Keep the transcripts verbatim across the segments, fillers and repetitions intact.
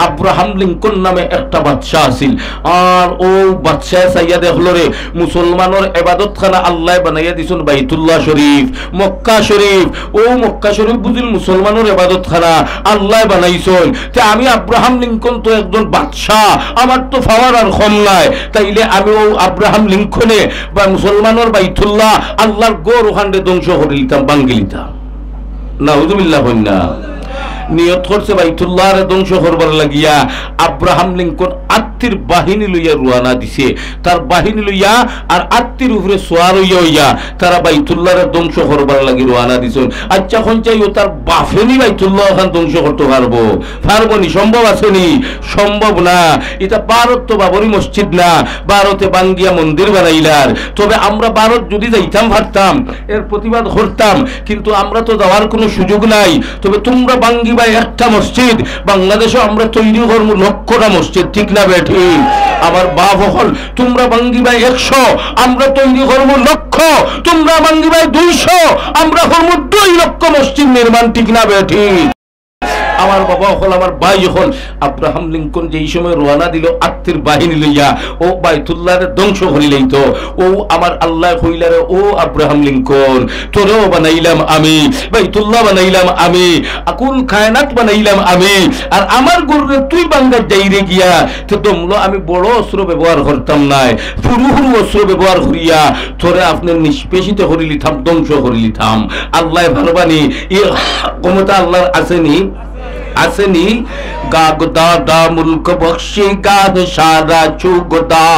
Abraham Lincoln নামে একটা বাদশা আছিল। আর অউ বাদশায় চাইয়া দেখলো রে, মুসলমানর এবাদতখানা আল্লায় বানাইয়া দিছইন বাইতুল্লাহ শরীফ, মক্কা শরীফ। অউ মক্কা শরীফ বুঝিল মুসলমানর এবাদতখানা আল্লায় বানাইছইন। তে আমি আব্রাহাম লিঙ্কন তো একজন বাদশা, আমার তো power আর কম নাই। তাইলে আমি অউ আব্রাহাম লিঙ্কনে বা মুসলমানর বাইতুল্লাহ, আল্লার ঘর অখানরে ধ্বংস করিলিতাম, ভাঙ্গিলিতাম। নাউজুবিল্লাহ কইন না। নিয়ত করছে বাইতুল্লাহরে ধ্বংস করবার লাগিয়া। আব্রাহাম লিঙ্কন আত্তির বাহিনী লইয়া রওয়ানা দিছে। তার বাহিনী লইয়া আর আত্তির উপরে সোয়ার অইয়া অইয়া তারা বাইতুল্লাহরে ধ্বংস করবার লাগি রওয়ানা দিছইন। আচ্ছা, কইন চাই, অউ তার বাফে নি বাইতুল্লাহ অখান ধ্বংস করতো পারবো? পারবো নি? সম্ভব আছে নি? সম্ভব না। ইটা ভারত তো বাবরি মসজিদ না, ভারতে ভাঙ্গিয়া মন্দির বানাইলার। তবে আমরা ভারত যুদি যাইতাম পারতাম, এর প্রতিবাদ করতাম, কিন্তু আমরা তো যাওয়ার কুনু সুযোগ নাই। তবে তুমরা ভাঙ্গিবায় একটা মসজিদ, বাংলাদেশো আমরা তৈরি করমু লক্ষটা মসজিদ, ঠিক না বেঠিক? আমার বাপ অকল, তুমরা ভাঙ্গিবায় একশো, আমরা তৈরি করমু লক্ষ, তুমরা ভাঙ্গিবায় দুইশো, আমরা করমু দুই লক্ষ মসজিদ নির্মাণ, ঠিক না বেঠিক? আমার বাবা অকল, আমার ভাই অকল, আব্রাহাম লিঙ্কন যেই সময় রওয়ানা দিলো আত্তির বাহিনী লইয়া, অউ বাইতুল্লাহরে ধ্বংস করিলাইতো, অউ আমার আল্লায় কইলা রে, ও আব্রাহাম লিঙ্কন, তোরেও বানাইলাম আমি, বাইতুল্লাহ বানাইলাম আমি, আকুল কায়নাত বানাইলাম আমি, আর আমার ঘররে তুই ভাঙ্গাত যাইরে গিয়া, তে দমলো আমি বড় অস্ত্র ব্যবহার করতাম নায়, হুরু হুরু অস্ত্র ব্যবহার করিয়া তোরে আপনে নিষ্পেষিত করিলিতাম, ধ্বংস করিলিতাম। আল্লায় পারবা নি? ই ক্ষমতা আল্লার আছে নি? আছে নি? گاہ گدا را ملک بخشی، گاہ شاہ را چو گدا۔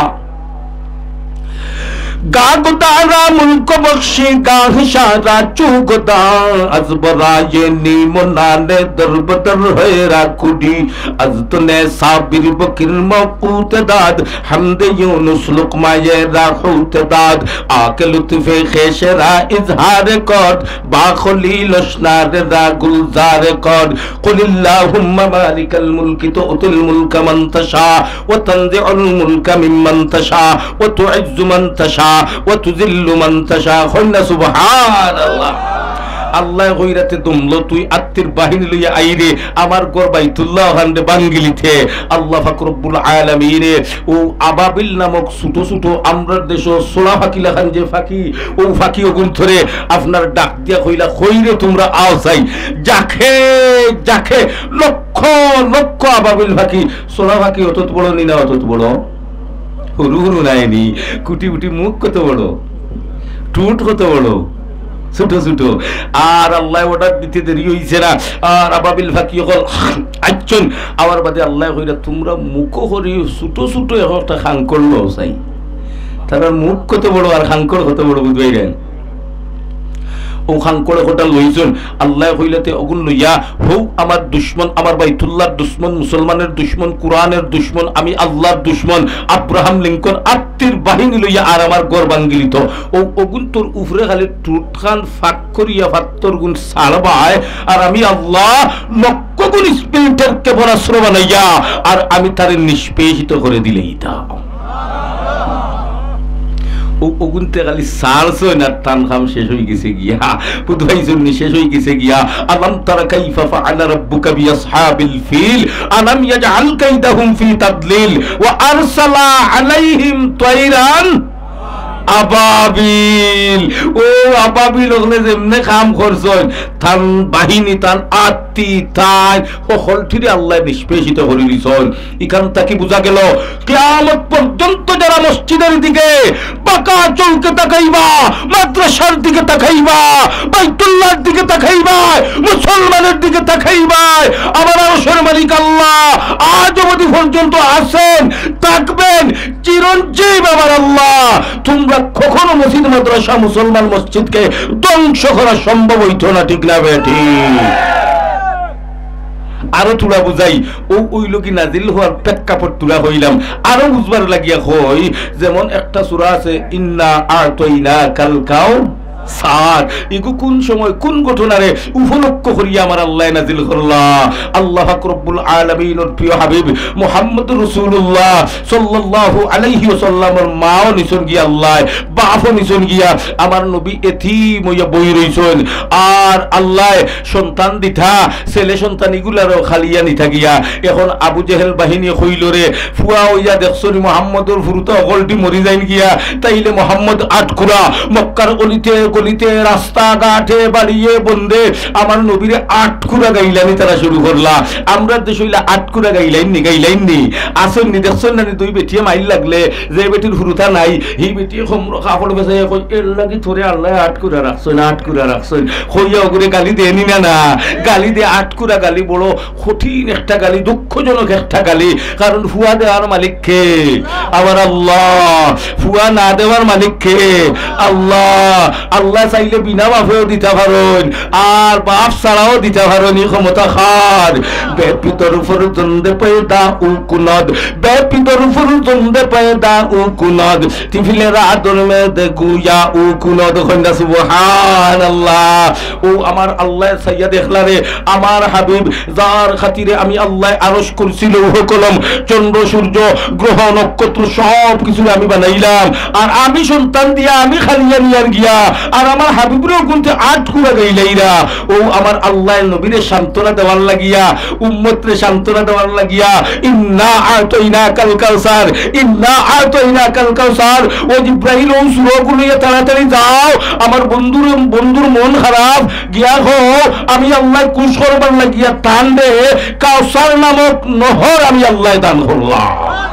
گاہ گدا را ملک بخشی، گاہ شاہ را چو گدا۔ از برای نیم و نان در بدر ہے را کڈی۔ از تو نے صابر بکر موقوت داد، حمد یونس لقمہ را حوت داد۔ آ که لطف خویش را اظهار کرد، با خلیل اشنار را گلزار کرد۔ قل اللهم مالک الملک تؤتی الملک من تشاء و تنزع الملک ممن تشاء و تعز من تشاء و تذل من تشاء। কইন না সুবহানাল্লাহ। আল্লায় কইরা তে দমলো তুই আত্তির বাহিনী লইয়া আইরে, আমার ঘর বাইতুল্লাহ অখানরে ভাঙ্গিলিতে। আল্লাহ পাক রব্বুল আলামিনে অউ আবাবিল নামক ছোট ছোট আমরার দেশো চড়া পাখি লাখান যে পাখি, অউ পাখি অগুন্তরে আপনার ডাক দিয়া কইলা, কইরে তুমরা আও চাই। জাখে জাখে লক্ষ লক্ষ আবাবিল পাখি, চড়া পাখি অতত বড় নি না অতত বড়? হুরু হুরু নায় নি, কুটি কুটি মুখ কত বড়, ঠুট কত বড়, ছোট ছোট। আর আল্লায় order দিতে দেরি অইছে না। আর আবাবিল পাখি অকল আইছইন, আবার বাদে আল্লায় কইরা, তুমরা মুখো করি ছোট ছোট এক একটা খাঙ্কর লও চাই। তারার মুখ কত বড় আর খাঙ্কর কত বড়, বুঝবায় নি? অউ খাঙ্কর একটা লইছইন, আল্লায় কইলা তে অগুন লইয়া, হউ আমার দুশমন, আমার বাইতুল্লাহর দুশমন, মুসলমানের দুশমন, কোরআনের দুশমন, আমি আল্লাহর দুশমন, আব্রাহাম লিঙ্কন আত্তির বাহিনী লইয়া আর আমার ঘর ভাঙ্গিলিতো। অউ অগুন্তর উপরে খালি ঠুটখান ফাঁক করিয়া ফাত্তর গুন ছাড়বায়, আর আমি আল্লাহ লক্ষ গুন স্পিরিটের ক্ষেপণাস্ত্র বানাইয়া, আর আমি তারে নিষ্পেষিত করি দিলাইতাম। অউ অগুন্তে খালি ছাড়ছইন আর তান কাম শেষ অইগেছে গিয়া। বুঝবায়নি, শেষ অইগেছে গিয়া। ألم تر كيف فعل ربك بأصحاب الفيل ألم يجعل كيدهم في تضليل وأرسل عليهم طيرا أبابيل। অউ আবাবিল অকলে যেমনে কাম করছইন, তান বাহিনী, তান আত্তি, তান হকলটিরে আল্লায় নিষ্পেষিত করি দিছইন। ইখান থাকি বুঝা গেল, কিয়ামত পর্যন্ত যারা মসজিদের দিকে বাঁকা চোখে তাকাইবা, মাদ্রাসার দিকে তাকাইবা, বাইতুল্লাহর দিকে তাকাইবা, মুসলমানের দিকে তাকাইবা, আমার আরশের মালিক আল্লাহ আজ অবধি পর্যন্ত আছেন, থাকবেন, চিরঞ্জীব আমার আল্লাহ। তুমরা কখনো মসজিদ মাদ্রাসা মুসলমান মসজিদকে ধ্বংস করা সম্ভব অইতো না, ঠিক না বেঠিক? আরো থুড়া বুঝাই, অউ অইলো কি নাজিল হওয়ার প্রেক্ষাপট থুড়া কইলাম, আরো বুঝবার লাগিয়া কই, যেমন একটা সূরা আছে, إنا أعطيناك الكو-, সার, ইগু কুন সময়, কুন ঘটনারে উপলক্ষ করিয়া আমার আল্লায় নাজিল করলা? আল্লাহ পাক রব্বুল আলামিনর প্রিয় হাবিব মুহাম্মদুর রাসূলুল্লাহ সাল্লাল্লাহু আলাইহি ওয়াসাল্লামর মাও নিছইন গিয়া আল্লায়, বাপও নিছইন গিয়া, আমার নবী এতিম অইয়া বই রইছইন। আর আল্লায় সন্তান দিতা, ছেলে সন্তান ইগুলারেও খালিয়া নিতা গিয়া। এখন আবু জেহেল বাহিনীয়ে কইলো রে, ফুয়া অইয়া দেখছো নি মুহাম্মদর ফুরুতা অকলটি মরি যাইন গিয়া, তাইলে মুহাম্মদ আটকুরা, মক্কার অলিতে গলিতে, রাস্তাঘাটে, বাড়িয়ে বন্দে আমার নবীরে আটকুরা গাইলানি তারা শুরু করলা। আমরার দেশো অইলা আটকুরা গাইলাইন নি, গাইলাইন নি? আছইন নি, দেখছইন না নি, দুই বেটিয়ে মাইর লাগলে যে বেটির ফুরুতা নাই, হি বেটিয়ে খমর কাপড় বেছাইয়া কয়, "এর লাগি তোরে আল্লায় আটকুরা রাখছইন, আটকুরা রাখছইন।" কইয়া অগুরে গালি দেয় নি না, না? গালি দেয়, আটকুরা গালি বড় কঠিন একটা গালি, দুঃখজনক একটা গালি। কারণ ফুয়া দেওয়ার মালিক কে? আমার আল্লাহ। ফুয়া না দেওয়ার মালিক কে? আল্লাহ। আল্লায় চাইলে বিনা বাপেও দিতা পারইন, আর বাপ ছাড়াও দিতা পারইন, ই ক্ষমতা কার? বেপিতর ফরজন্দে পয়দা উকুনদ, বেপিতর ফরজন্দে পয়দা উকুনদ, তিফিলের আদর মে দে গুয়া উকুনদ। কইন না সুবহানাল্লাহ। ও আমার আল্লায় চাইয়া দেখলা রে, আমার হাবিব, যার খাতিরে আমি আল্লায় আরশ, কুরসি, লৌহ কলম, চন্দ্র সূর্য, গ্রহ নক্ষত্র সব কিছুরে আমি বানাইলাম, আর আমি সন্তান দিয়া আমি খালিয়া নিয়ার গিয়া, আর আমার হাবিবরে অগুনতে আটকুরা গাইলাইরা। ও আমার আল্লায় নবীরে সান্ত্বনা দেওয়ার লাগিয়া, উম্মতরে সান্ত্বনা দেওয়ার লাগিয়া, ইন্না আতইনাকাল কাউসার, ইন্না আতইনাকাল কাউসার। ও জিব্রাইল, ও সুরগুলো লইয়া তাড়াতাড়ি যাও, আমার বন্ধুর, বন্ধুর মন খারাপ, গিয়া কও, আমি আল্লায় খুশ করবার লাগিয়া তানরে কাউসার নামক নহর আমি আল্লায় দান করলাম,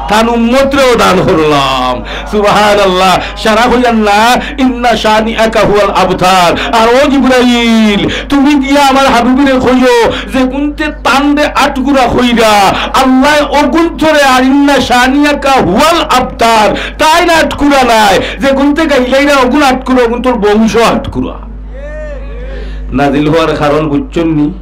তান উম্মতরেও দান করলাম। সুবহানাল্লাহ। সারা কইয়ার না, ইন্না শানিআকা হুয়াল আবতার। আর ও জিব্রাইল, তুমি গিয়া আমার হাবিবরে কইও, যেগুনতে তানরে আটকুরা কইরা, আল্লায় অগুনতরে আর ইন্না শানিআকা হুয়াল আবতার, তাইন আটকুরা নায়, যেগুনতে গাইলাইরা অগুন আটকুরা, অগুনতর বংশ আটকুরা। নাজিল হওয়ার কারণ বুঝছইন নি?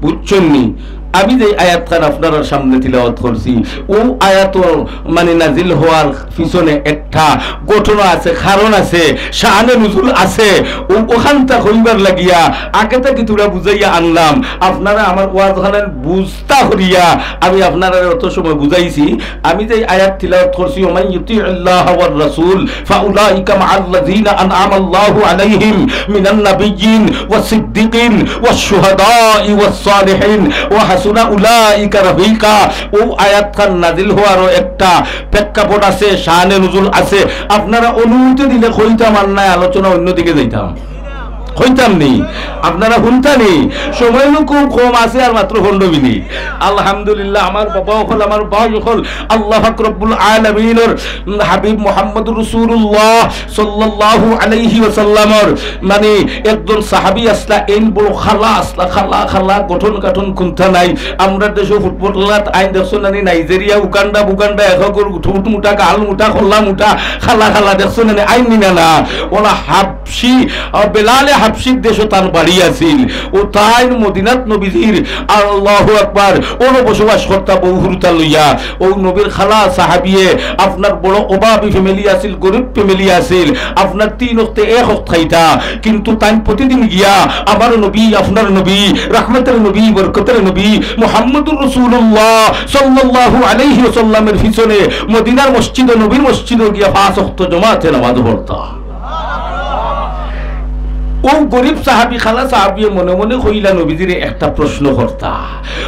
বুঝছইন নি? আমি যে আয়াতখান আপনারার সামনে তিলাওয়াত করছি, ও আয়াত মানে নাজিল হওয়ার পিছনে একটা ঘটনা আছে, কারণ আছে, শানে নুজুল আছে। ও, ওখানটা কইবার লাগিয়া আগে থাকি থুড়া বুঝাইয়া আনলাম। আপনারা আমার ওয়াজখান বুঝতা করিয়া আমি আপনারারে অত সময় বুঝাইছি। আমি যে আয়াত তিলাওয়াত করছি, ওমান ইউতিউল্লাহ ওয়ার রাসূল ফাউলাইকা মাআল্লাযীনা আনআমাল্লাহু আলাইহিম মিনান নাবিয়্যিন ওয়াস সিদ্দিকিন ওয়াশ শুহাদাই ওয়াস সালিহিন ওয়া হাসুনা উলাইকা রফিকা। ও আয়াতখান নাজিল হওয়ারও একটা প্রেক্ষাপট আছে, শানে নুজুল আছে। আপনারা অনুমতি দিলে কইতাম, আর নায় আলোচনা অন্যদিকে যাইতাম। কইতাম নি? আপনারা হুনতা নি? সময় নু খুব কম আছে, আর মাত্র পনেরো মিনিট। আলহামদুলিল্লাহ, আমার বাবা অকল, আমার ভাই অকল, আল্লাহ পাক রব্বুল আলামিনর হাবিব মুহাম্মদুর রাসূলুল্লাহ সাল্লাল্লাহু আলাইহি ওয়াসাল্লামর মানে একজন সাহাবী আছলা, এইন বড় কালা আছলা, কালা, কালা, গঠন কাঠন কুন্তা নাই। আমরার দেশো ফুটবল খেলাত আইন দেখছো নানি, নাইজেরিয়া, উগান্ডা, বুগান্ডা, এখগুর ঠুট মুটা, গাল মুটা, খল্লা মুটা, কালা, কালা দেখছো নানি, আইন নি না না। ওলা হাবশি, আহ, বেলালে হাবশির দেশো তান বাড়ি আছিল। ও তাইন মদিনাত নবীজির, আল্লাহু আকবার, ওনো বসবাস করতা বউ হুরুতা লইয়া। ও নবীর কালা সাহাবিয়ে, আপনার বড় অভাবী ফ্যামিলি আছিল, গরিব ফ্যামিলি আছিল, আপনার তিন অক্তে এক অক্ত খাইতা, কিন্তু তাইন প্রতিদিন গিয়া আমার নবী, আপনার নবী, রহমতের নবী, বরকতের নবী মুহাম্মদুর রাসূলুল্লাহ সাল্লাল্লাহু আলাইহি ওয়াসাল্লামের পিছনে মদিনার মসজিদো, নবীর মসজিদো গিয়া পাঁচ অক্ত জমাতে নামাজ পড়তা। ও গরিব সাহাবী, কালা সাহাবিয়ে মনে মনে কইলা নবীজিরে একটা প্রশ্ন করতা।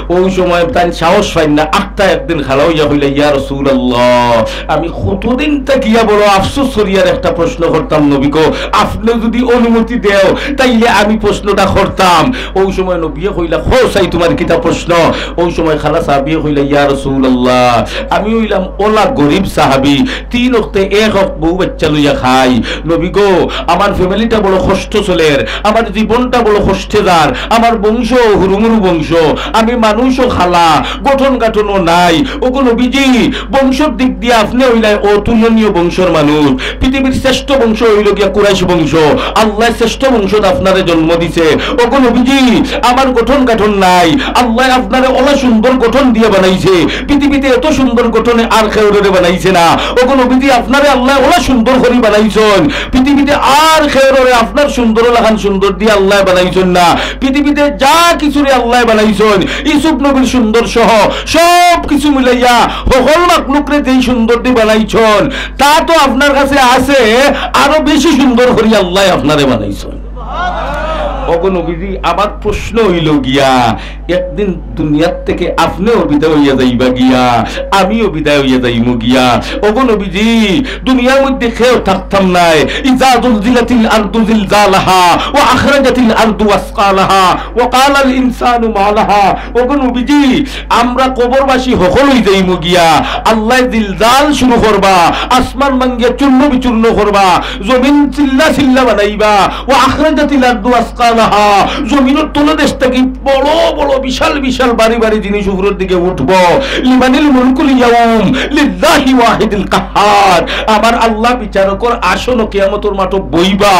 ও সময় তাইন সাহস পাইন না, আখতা একদিন খাড়া অইয়া কইলা, "ইয়া রাসূলুল্লাহ, আমি কতদিন থাকিয়া বড় আফসোস করিয়ার একটা প্রশ্ন করতাম নবী গো, আপনে যুদি অনুমতি দেও তাইলে আমি প্রশ্নটা করতাম।" ও সময় নবীয়ে কইলা, "কও চাই তুমার কিতা প্রশ্ন?" ও সময় কালা সাহাবিয়ে কইলা, "ইয়া রাসূলুল্লাহ, আমি অইলাম ওলা গরিব সাহাবী, তিন অক্তে এক অক্ত বউ বাচ্চা লইয়া খাই। নবী গো, আমার ফ্যামিলিটা বড় কষ্ট চলে, আমার জীবনটা বড় কষ্টে যার, আমার বংশ হুরুমুরু বংশ, আমি মানুষও খালা, গঠন গাঠনও নাই। ওগো নবীজি, বংশর দিক দিয়া আপনে অইলায় অতুলনীয় বংশর মানুষ। পৃথিবীর শ্রেষ্ঠ বংশ অইলো গিয়া কুরাইশ বংশ। আল্লায় শ্রেষ্ঠ বংশত আপনারে জন্ম দিছে। ওগো নবীজি, আমার গঠন গাঠন নাই। আল্লায় আপনারে অলা সুন্দর গঠন দিয়া বানাইছে। পৃথিবীতে এত সুন্দর গঠনে আর কেউররে বানাইছে না। ওগো নবীজি, আপনারে আল্লায় অলা সুন্দর করি বানাইছইন। পৃথিবীতে আর কেউররে আপনার সুন্দর লাখান সুন্দর দি আল্লায় বানাইছইন না। পৃথিবীতে যা কিছুরে আল্লায় বানাইছইন, ইউসুফ নবীর সুন্দর সহ সব কিছু মিলাইয়া হকল মাখলুকরে যেই সুন্দর দি বানাইছইন, তা তো আপনার কাছে আছে, আরো বেশি সুন্দর করি আল্লায় আপনারে বানাইছইন। ওগো নবীজি, আমার প্রশ্ন অইলো গিয়া, একদিন দুনিয়ার থেকে আপনেও বিদায় অইয়া যাইবা গিয়া, আমিও বিদায় অইয়া যাইমু গিয়া। ওগো নবীজি, দুনিয়ার মধ্যে কেউ থাকতাম নায়। ইজা জুলজিলাতিল আরদু জিলজালাহা ওয়া আখরাজাতিল আরদু আসকালাহা ওয়া ক্বালাল ইনসানু মা লাহা। ওগো নবীজি, আমরা কবরবাসী হকল অই যাইমু গিয়া। আল্লায় জিলজাল শুরু করবা, আসমান ভাঙ্গিয়া চূর্ণ বিচূর্ণ করবা, জমিন চিল্লা চিল্লা বানাইবা। ওয়া আখরাজাতিল আরদু আসকালাহা, জমিনর তলদেশ থাকি বড় বড় বিশাল বিশাল ভারী ভারী জিনিস উপরর দিকে উঠবো। লিমানিল মুলকুল ইয়াউম, লিল্লাহি ওয়াহিদিল কাহ্হার। আমার আল্লাহ বিচারকর আসন কিয়ামতর মাঠো বইবা।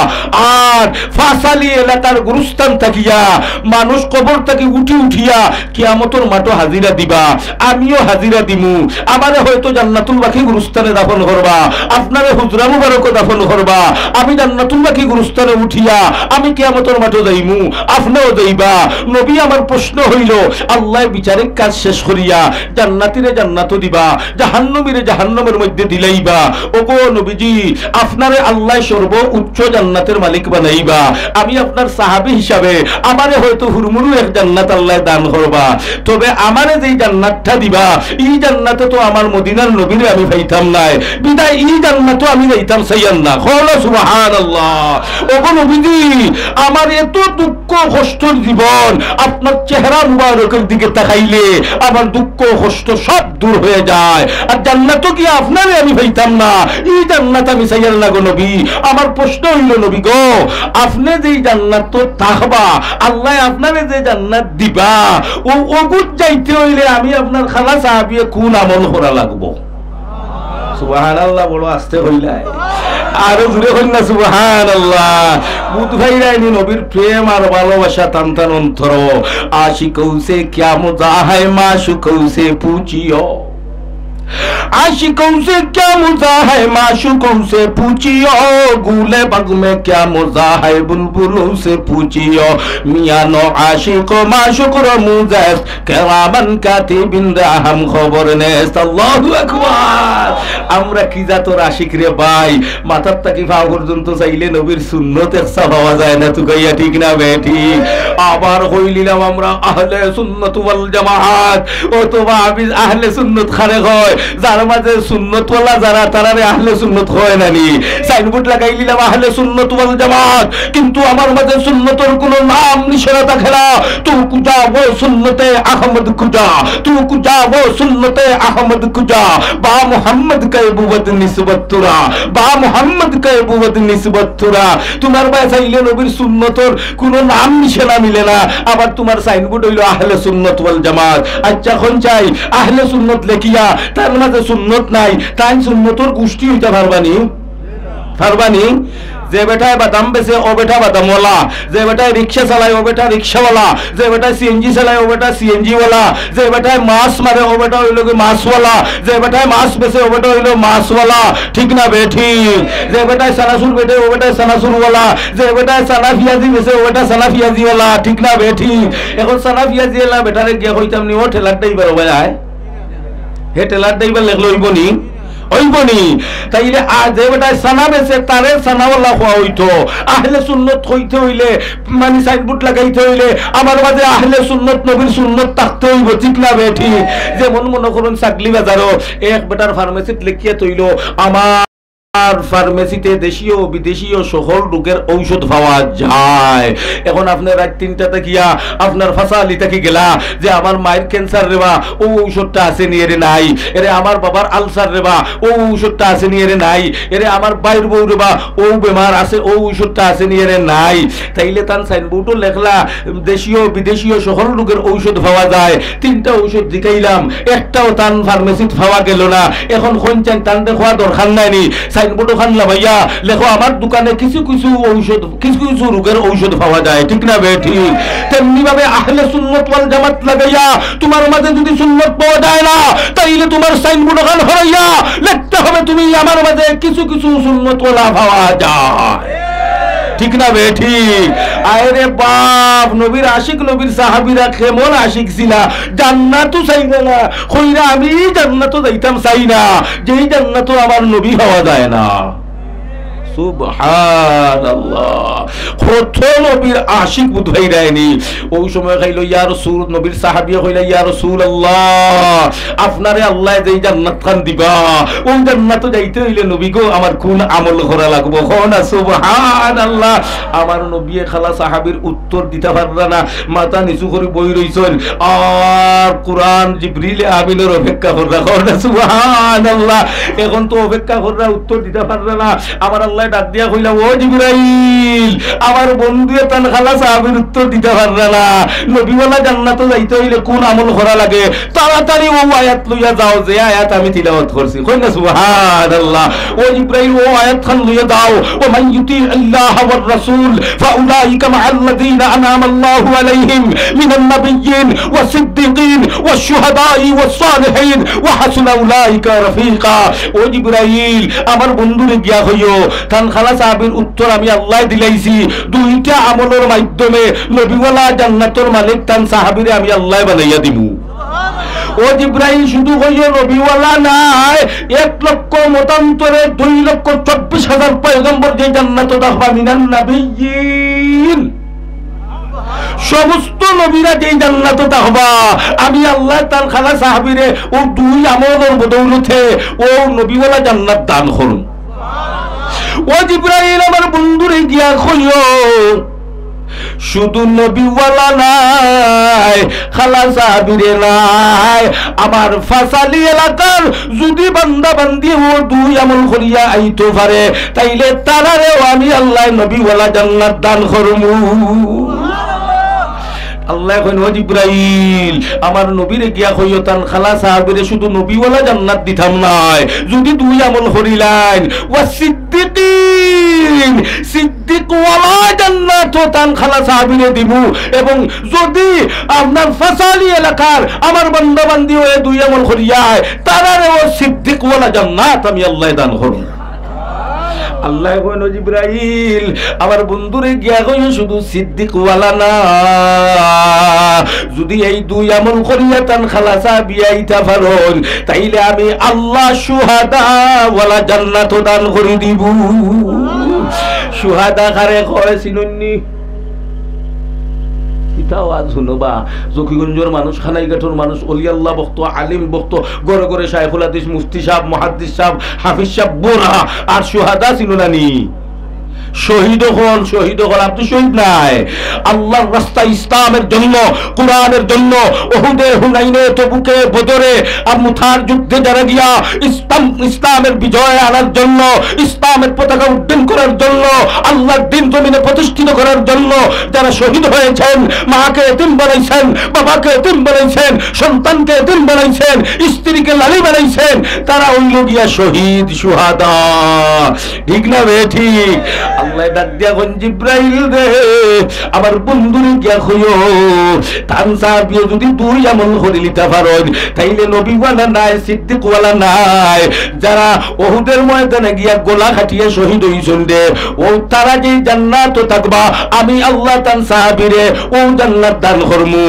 আর ফাসালি এলাকার গুরুস্থান থাকিয়া মানুষ কবর থাকি উঠি উঠিয়া কিয়ামতর মাঠো হাজিরা দিবা, আমিও হাজিরা দিমু। আমারে হয়তো জান্নাতুল বাকি গুরুস্থানে দাফন করবা, আপনারে হুজরা মুবারকো দাফন করবা। আমি জান্নাতুল বাকি গুরুস্থানে উঠিয়া আমি কিয়ামতর মাঠো যাইমু, আপনেও যাইবা। নবী, আমার প্রশ্ন অইলো, আল্লায় বিচারিক কাজ শেষ করিয়া জান্নাতীরে জান্নাতো দিবা, জাহান্নামীরে জাহান্নামের মধ্যে দিলাইবা। ওগো নবীজি, আপনারে আল্লায় সর্বোচ্চ জান্নাতের মালিক বানাইবা। আমি আপনার সাহাবী হিসাবে আমারে হয়তো হুরমুরু এক জান্নাত আল্লায় দান করবা, তবে আমারে যেই জান্নাতটা দিবা, ই জান্নাতো তো আমার মদিনার নবীরে আমি পাইতাম নায়, বিদায় ই জান্নাতো আমি যাইতাম চাইয়ার না। কও না সুবহানাল্লাহ। ওগো নবীজি, আমার এত দুঃখ কষ্টর জীবন, আপনার চেহারা মুবারকের দিকে তাকাইলে আমার দুঃখ কষ্ট সব দূর হয়ে যায়। আর জান্নাতো গিয়া আপনারে আমি পাইতাম না, ই জান্নাত আমি চাইয়ার না গো নবী। আমার প্রশ্ন অইলো নবী গো, আপনে যেই জান্নাতো থাকবা, আল্লায় আপনারে যে জান্নাত দিবা, ও অগুত যাইতে অইলে আমি আপনার খালা সাহাবিয়ে কোন আমল করা লাগবো? সুবহানাল্লাহ, বড় আস্তে কইলায়। আরো জোরে কইন না, সুবহানাল্লাহ। বুঝ পাইরায়নি নবীর প্রেম আর ভালোবাসা টান টান অন্তর। আশিকোঁ সে ক্যা মজা হ্যায় মাশুকোঁ সে পুছিও। আশিকোঁ সে ক্যা মজা হ্যায় মাশুকোঁ সে পুছিও। গুলে বাগ মে ক্যা মজা হ্যায় বুলবুলোঁ সে পুছিও। মিয়ানো আশিক ও মাশুক র মুজেস্ত কেরামান কাতিবিন রা হাম খবর নেস্ত। আল্লাহু আকবার। আমরা কি জাতর আশিক রে ভাই, মাথার থাকি পাও পর্যন্ত চাইলে নবীর সুন্নত একসা পাওয়া যায় না, তুকাইয়া ঠিক না বেঠিক? আবার কইলিলাম আমরা আহলে সুন্নত ওয়াল জামাত, অথবা আমি আহলে সুন্নত কারে কয়, যার মাঝে সুন্নতওয়ালা যারা, তারারে আহলে সুন্নত কয় না নি? সাইনবোর্ড লাগাইলিলাম আহলে সুন্নত ওয়াল জামাত, কিন্তু আমার মাঝে সুন্নতর কোনো নাম নিশানা থাকে না। তু কুজা ও সুন্নতে আহমদ কুজা, তু কুজা ও সুন্নতে আহমদ কুজা, বা মোহাম্মদ কে বুবদ নিসবত তুরা, বা মোহাম্মদ কে বুবদ নিসবত তুরা। তোমার বায় চাইলে নবীর সুন্নতর কোনো নাম নিশানা মিলে না, আবার তোমার সাইনবোর্ড অইলো আহলে সুন্নত ওয়াল জামাত। আচ্ছা, অখন চাই আহলে সুন্নত লেখিয়া তার মাঝে সুন্নত নাই, তাইন সুন্নতর গোষ্ঠী অইতা পারবা নি? পারবা নি? যে বেটায় বাদাম বেচে, ও বেটা বাদামওয়ালা। যে বেটায় রিক্সা চালায়, ও বেটা রিক্সাওয়ালা। যে বেটায় সিএনজি চালায়, ও বেটা সিএনজিওয়ালা। যে বেটায় মাছ মারে, ও বেটা অইলো গি মাছওয়ালা। যে বেটায় মাছ বেচে, ও বেটা অইলো মাছওয়ালা। ঠিক না বেঠিক? যে বেটায় চানাচুর বেচে, ও বেটা চানাচুরওয়ালা। যে বেটায় চানা পিয়াজি বেচে, ও বেটা চানা পিয়াজিওয়ালা। ঠিক না বেঠিক? অখন চানা পিয়াজিওয়ালা বেটারে গিয়া কইতাম নি, "ও ঠেলার ড্রাইভার, ও ভাই আয়।" হে ঠেলার ড্রাইভার লেখলে অইবো নি? অইবো নি? তাইলে আর যে বেটায় চানা বেচে, তারে চানাওয়ালা কওয়া অইতো। আহলে সুন্নত কইতে অইলে, মানে, সাইনবোর্ড লাগাইতে অইলে, আমার মাঝে আহলে সুন্নত, নবীর সুন্নত থাকতে অইবো, ঠিক না বেঠিক? যেমন মনো করুন, ছাগলি বাজারো এক বেটার ফার্মেসিত লেখিয়া থইলো, আমার আর ফার্মেসিতে দেশীয় বিদেশীয় সকল রোগের ঔষধ পাওয়া যায়। এখন আপনে রাইত তিনটা থাকিয়া আপনার ফাঁসালি থাকি গেলা যে আমার মায়ের ক্যান্সার রেবা, ও ঔষধটা আছে নি? এরে নাই। এরে আমার বাবার আলসার রেবা, ও ঔষধটা আছে নি? এরে নাই। এরে আমার ভাইর বউ রেবা, ও বেমার আছে, ও ঔষধটা আছে নি? এরে নাই। তাইলে তান সাইনবোর্ডও লেখলা দেশীয় বিদেশীয় সকল রোগের ঔষধ পাওয়া যায়। তিনটা ঔষধ দেখাইলাম, একটাও তান ফার্মেসিত পাওয়া গেল না। এখন কোন চাইন তান দেখোয়া দরকার নাই নি? সাইনবোর্ড ওখান লাগাইয়া লেখো, আমার দোকানে কিছু কিছু ঔষধ, কিছু কিছু রোগের ঔষধ পাওয়া যায়, ঠিক না বে ঠিক? তেমনি ভাবে আহলে সুন্নত ওয়াল জামাত লাগাইয়া তোমার মাঝে যদি সুন্নত পাওয়া যায় না, তাইলে তোমার সাইনবোর্ড ওখান হরাইয়া লিখতে হবে, তুমি আমার মাঝে কিছু কিছু সুন্নত ওয়ালা পাওয়া যায়, ঠিক না বে ঠিক? আরে বাপ, নবীর আশিক, নবীর সাহাবীরা কেমন আশিক ছিলা? জান্নাতও চাইরা না, কইরা আমি জান্নাতও যাইতাম চাই না, যেই জান্নাতও আমার নবী পাওয়া যায় না। সুবহানাল্লাহ। কত নবীর আশিক বুধ ভাই রায়নি। ওই সময় খাইলো, ইয়া রাসূল, নবীর সাহাবিয়ে কইলা, ইয়া রাসূলুল্লাহ, আপনারে আল্লায় যেই জান্নাত খান দিবা, ওই জান্নাতো যাইতে অইলে নবী গো, আমার কোন আমল করা লাগবো? কও না সুবহানাল্লাহ। আমার নবীয়ে খালা সাহাবীর উত্তর দিতা পাররা না, মাথা নিচু করি বই রইছইন। আর কোরআন জিবরিল আমিনর অপেক্ষা কররা, কও না সুবহানাল্লাহ। এখন তো অপেক্ষা কররা, উত্তর দিতা পাররা না। আমার আল্লায় ডাক দিয়া কইলা, ও জিবরাইল, আমার বন্ধুয়ে তান খালা সাহাবীর উত্তর দিতা পাররা না। নবীওয়ালা জান্নাতো যাইতে অইলে কোন আমল করা লাগে? তাড়াতাড়ি ও আয়াত লইয়া যাও, যে আয়াত আমি তিলাওয়াত করছি। কই না সুবহানাল্লাহ। ও জিবরাইল, ও আয়াত খান লইয়া দাও। ومن يطع الله والرسول فأولئك مع الذين أنعم الله عليهم من النبيين والصديقين والشهداء والصالحين وحسن أولئك رفيقا। ও জিবরাইল, আমার বন্ধুরে গিয়া কইও, তান খালা সাহাবীর উত্তর আমি আল্লায় দিলাইছি। দুইটা আমলর মাধ্যমে নবীওয়ালা জান্নাতর মালিক তান সাহাবীরে আমি আল্লায় বানাইয়া দিমু। ও জিব্রাইল, শুধু কইও নবীওয়ালা নায়, এক লক্ষ মতান্তরে দুই লক্ষ চব্বিশ হাজার পয়গম্বর যে জান্নাতো থাকবা, মিনান নাবিয়্যিন। সমস্ত নবীরা যেই জান্নাতো থাকবা, আমি আল্লায় তান খালা সাহাবীরে ও দুই আমলর বদৌলতে ও নবীওয়ালা জান্নাত দান করমু। ও জিব্রাইল, আমার বন্ধুরে গিয়া কইও, শুধু নবীওয়ালা নায়, খালা সাহাবীরে নায়, আমার ফাসালি এলাকার যদি বান্দা বান্দি ও দুই আমল করিয়া আইতো পারে, তাইলে তারারেও আমি আল্লায় নবীওয়ালা জান্নাত দান করমু। আল্লায় কইন, ও জিব্রাইল, আমার নবীরে গিয়া কইও, তান খালা সাহাবীরে শুধু নবীওয়ালা জান্নাত দিতাম নায়, যদি দুই আমল করিলাইন, ওয়া সিদ্দিকিন, সিদ্দিকওয়ালা জান্নাতও তান খালা সাহাবীরে দিমু, এবং যদি আপনার ফাসালি এলাকার আমার বান্দা বান্দি ওই দুই আমল করিয়ায়, তারারেও সিদ্দিকওয়ালা জান্নাত আমি আল্লায় দান করমু। আল্লায় কইন, ও জিব্রাইল, আমার বন্ধুরে গিয়া কইও শুধু সিদ্দিকওয়ালা না, যদি এই দুই আমল করিয়া তান খালা সাহাবী আইতা পারইন, তাইলে আমি আল্লায় শুহাদাওয়ালা জান্নাতও দান করি দিমু। শুহাদা কারে কয় চিনইননি? ইতাও আজ হুনবা, জকিগঞ্জর মানুষ, কানাইঘাটর মানুষ, অলি আল্লাহ ভক্ত, আলিম ভক্ত, ঘরে ঘরে শাইখুল হাদিস, মুফতি সাব, মুহাদ্দিস সাব, হাফিজ সাব, বুড়া, আর শুহাদা চিনো না নি? শহীদ অকল, শহীদ অকল, আপনে শহীদ নায়। আল্লাহর রাস্তায় ইসলামের জন্য, কোরআনের জন্য, উহুদে, হুনাইনে, তবুকে, বদরে, আর মুতার যুদ্ধে যারা গিয়া ইসলাম, ইসলামের বিজয় আনার জন্য, ইসলামের পতাকা উড্ডীন করার জন্য, আল্লাহর দ্বীন জমিনে প্রতিষ্ঠিত করার জন্য যারা শহীদ হয়েছেন, মাকে এতিম বানাইছেন, বাবাকে এতিম বানাইছেন, সন্তানকে এতিম বানাইছেন, স্ত্রীকে লালি বানাইছেন, তারা অইলো গিয়া শহীদ, শুহাদা। ঠিক না বে ঠিক? আল্লায় ডাক দিয়া কইন, জিব্রাইল রে, আমার বন্ধুরে গিয়া কইও, তান সাহাবিয়ে যদি দুই আমল করিলিতা পারইন, তাইলে নবীওয়ালা নায়, সিদ্দিকওয়ালা নায়, যারা উহুদের ময়দানে গিয়া গলা কাটিয়া শহীদ অইছইন রে, ও তারা যেই জান্নাতো থাকবা, আমি আল্লায় তান সাহাবীরে ও জান্নাত দান করমু।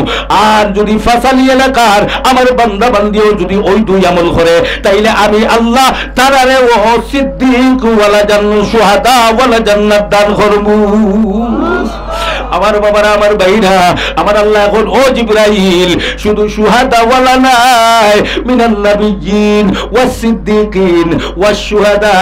আর যদি ফাসালি এলাকার আমার বান্দা বান্দিও যদি ওই দুই আমল করে, তাইলে আমি আল্লায় তারারে ও সিদ্দিকওয়ালা জান্নাত, শুহাদাওয়ালা জান্নাত দান করমু। আমার বাবারা, আমার ভাইরা, আমার আল্লাহ এখন, ও জিব্রাইল, শুধু শুহাদাওয়ালা নায়, মিনান নাবিয়্যিন ওয়াস সিদ্দিকিন ওয়াস শুহাদা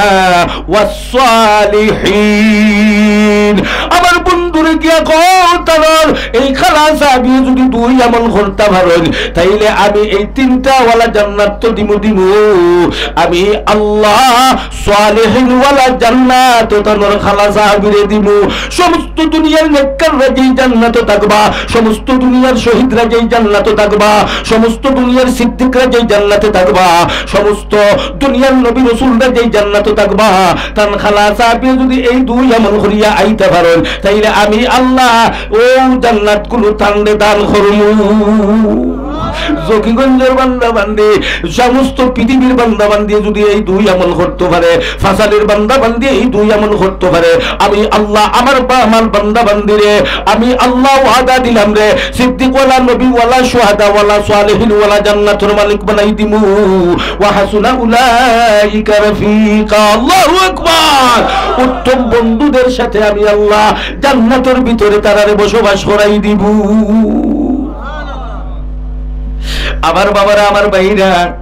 ওয়াস সালিহিন। আমার বন্ধুরে গিয়া কও, তারার এই খালা সাহাবিয়ে যদি দুই আমল করতা পারইন, তাইলে আমি এই তিনটা ওয়ালা জান্নাত তো দিমু দিমু, আমি আল্লাহ সালিহিন ওয়ালা জান্নাত তানর খালা সাহাবিরে দিমু। সমস্ত দুনিয়ার নেককাররা যেই জান্নাতো থাকবা, সমস্ত দুনিয়ার শহীদরা যেই জান্নাতো থাকবা, সমস্ত দুনিয়ার সিদ্দিকরা যেই জান্নাতে থাকবা, সমস্ত দুনিয়ার নবী রসুলরা যেই জান্নাতো থাকবা, তান খালা সাহাবিয়ে যদি এই দুই আমল করিয়া আইতা পারইন, তাইলে আমি আল্লাহ ও জান্নাতগুলো তানরে দান করমু। জকিগঞ্জর বান্দা বান্দি, সমস্ত পৃথিবীর বান্দা বান্দি যদি এই দুই আমল করতে পারে, ফাসালির বান্দা বান্দি এই দুই আমল করতে পারে, আমি আল্লাহ আমার বা আমার বান্দা বান্দিরে, আমি আল্লাহ ওয়াদা দিলাম রে, সিদ্দিকওয়ালা, নবীওয়ালা, শুহাদাওয়ালা, সালেহিনওয়ালা জান্নাতর মালিক বানাই দিমু। ওয়া হাসুনা উলাইকা রাফিকা। আল্লাহু আকবার। উত্তম বন্ধুদের সাথে আমি আল্লাহ জান্নাতর ভিতরে তারারে বসবাস করাই দিমু। আমার বাবারা, আমার ভাইরা,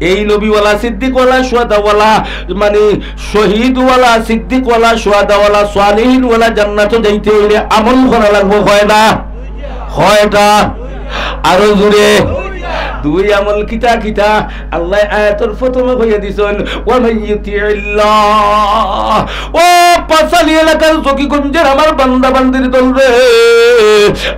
এই নবীওয়ালা, সিদ্দিকওয়ালা, শুহাদাওয়ালা, মানে শহীদওয়ালা, সিদ্দিকওয়ালা, শুহাদাওয়ালা, সালেহিনওয়ালা জান্নাতো যাইতে অইলে আমল করা লাগবো কয়টা? কয়টা? আরো জোরে। দুই আমল। কিতা কিতা? আল্লাহ আয়াতর প্রথমে কইয়া দিছইন, "ওয়া মান ইউতিইল্লাহ।" ও পাঁচআলি এলাকার জকিগঞ্জের আমার বান্দা বান্দির দল রে,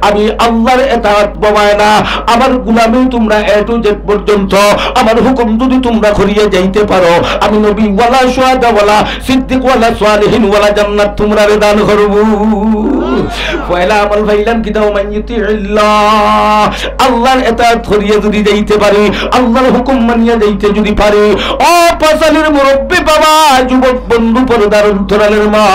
আমি আল্লাহর এতাআত ববায় না, আমার গুলামি তোমরা A to Z পর্যন্ত, আমার হুকুম যদি তোমরা করিয়া যাইতে পারো, আমি নবীওয়ালা, শুহাদাওয়ালা, সিদ্দিকওয়ালা, সালেহিনওয়ালা জান্নাত তোমরারে দান করমু। পয়লা আমল পাইলাম কিতা? ওয়া মান ইউতিইল্লাহ। আল্লাহর এতাআত করিয়া যদি যাইতে পারি, আল্লাহর হুকুম মানিয়া যাইতে যদি পারি, ও পাঁচআলির মুরব্বি বাবা, যুবক বন্ধু, পর্দার অন্তরালের মা,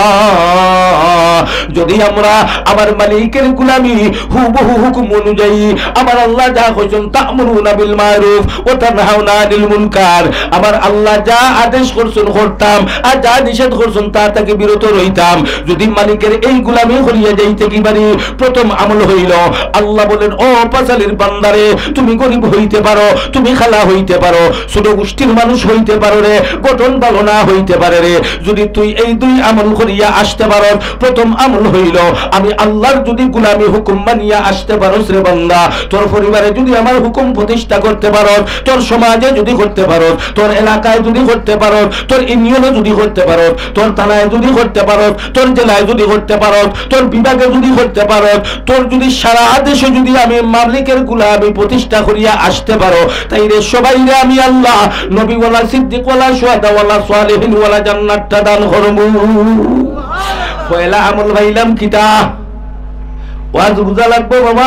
যদি আমরা আমার মালিকের গুলামি হুবহু হুকুম অনুযায়ী, আমার আল্লাহ যা কইছইন, তা'মুরুনা বিল মা'রুফ ওয়া তানহাউনা আনিল মুনকার, আমার আল্লাহ যা আদেশ করছইন করতাম, আর যা নিষেধ করছইন তা থাকি বিরত রইতাম, যদি মালিকের এই গুলামি করিয়া যাইতে কি পারি, প্রথম আমল হইল, আল্লাহ বলেন, "ও পাঁচআলির বান্দারে, তুমি গরিব হইতে পারো, তুমি খালা হইতে পারো, ছোট গোষ্ঠীর মানুষ হইতে পারো রে, গঠন ভালো না হইতে পারে রে, যদি তুই এই দুই আমল করিয়া আসতে পারো, প্রথম আমল হইল, আমি আল্লাহর যদি গুলামি হুকুম মানিয়া আসতে পারোস রে বান্দা, তোর পরিবারে যদি আমার হুকুম প্রতিষ্ঠা করতে পারো, তোর সমাজে যদি করতে পারো, তোর এলাকায় যদি করতে পারো, তোর ইউনিয়নে যদি করতে পারো, তোর থানায় যদি করতে পারো, তোর জেলায় যদি করতে পারো, তোর বিভাগে যদি করতে পারো, তোর যদি সারা দেশে যদি আমি মালিকের গুলামি প্রতিষ্ঠা করিয়া আসতে পারো, তাইলে সবাইরে আমি আল্লাহ নবীওয়ালা, সিদ্দিকওয়ালা, শুহাদাওয়ালা, সালেহিনওয়ালা জান্নাতটা দান করমু।" পয়লা আমল পাইলাম কিতা? ওয়াজ বুঝা লাগবো বাবা,